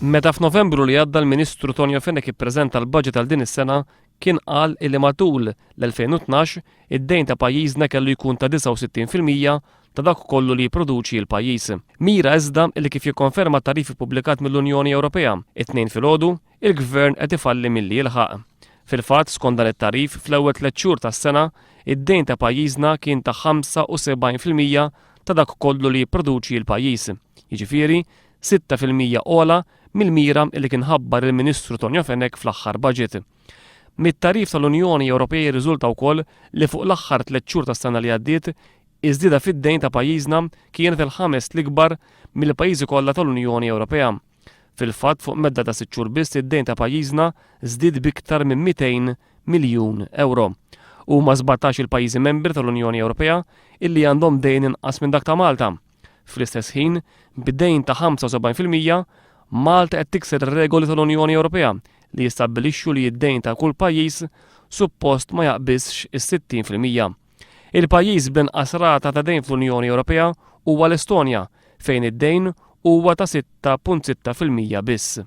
Meta f'Novembru li għadda l-Ministru Tonio Fenech ippreżenta l-budget għal din is-sena, kien qal illi matul l-2012 id-dejn ta' pajjiżna kellu jkun ta' 69% ta' dak kollu li jipproduċi l-pajjiż. Mira iżda illi kif jikkonferma t-tagħrif ippubblikat mill-Unjoni Ewropea it-Tnejn filgħodu, il-Gvern qed ifalli milli jilħaq. Fil-fatt, skont dan it-tagħrif, fl-ewwel tlett xhur tas-sena, id-dejn ta' pajjiżna kien ta' 75% ta' dak kollu li jipproduċi l-pajjiż. Jiġifieri, 6% ogħla mill-mira li kien ħabbar il-Ministru Tonio Fenech fl-aħħar budget. Mit-tagħrif tal-Unjoni Ewropea jirriżulta wkoll li fuq l-aħħar tlett xhur tas-sena li għaddiet, iż-żieda fid-dejn ta' pajjiżna kienet il-ħames l-ikbar mill-pajjiżi kollha tal-Unjoni Ewropea. Fil-fatt, fuq medda ta' sitt xhur biss id-dejn ta' pajjiżna żdied b'iktar minn 200 miljun ewro. Huma 17 il-pajjiżi membri tal-Unjoni Ewropea illi għandhom dejn inqas minn dak ta' Malta. Fl-istess ħin, b'dejn ta' 75%, Malta qed tikser ir-regoli tal-Unjoni Ewropea li jistabbilixxu li d-dejn ta' kull pajjiż suppost ma jaqbiżx is-60%. Il-pajjiż bl-inqas rata ta' dejn fl-Unjoni Ewropea huwa l-Estonja, fejn id-dejn huwa ta' 6.6% biss.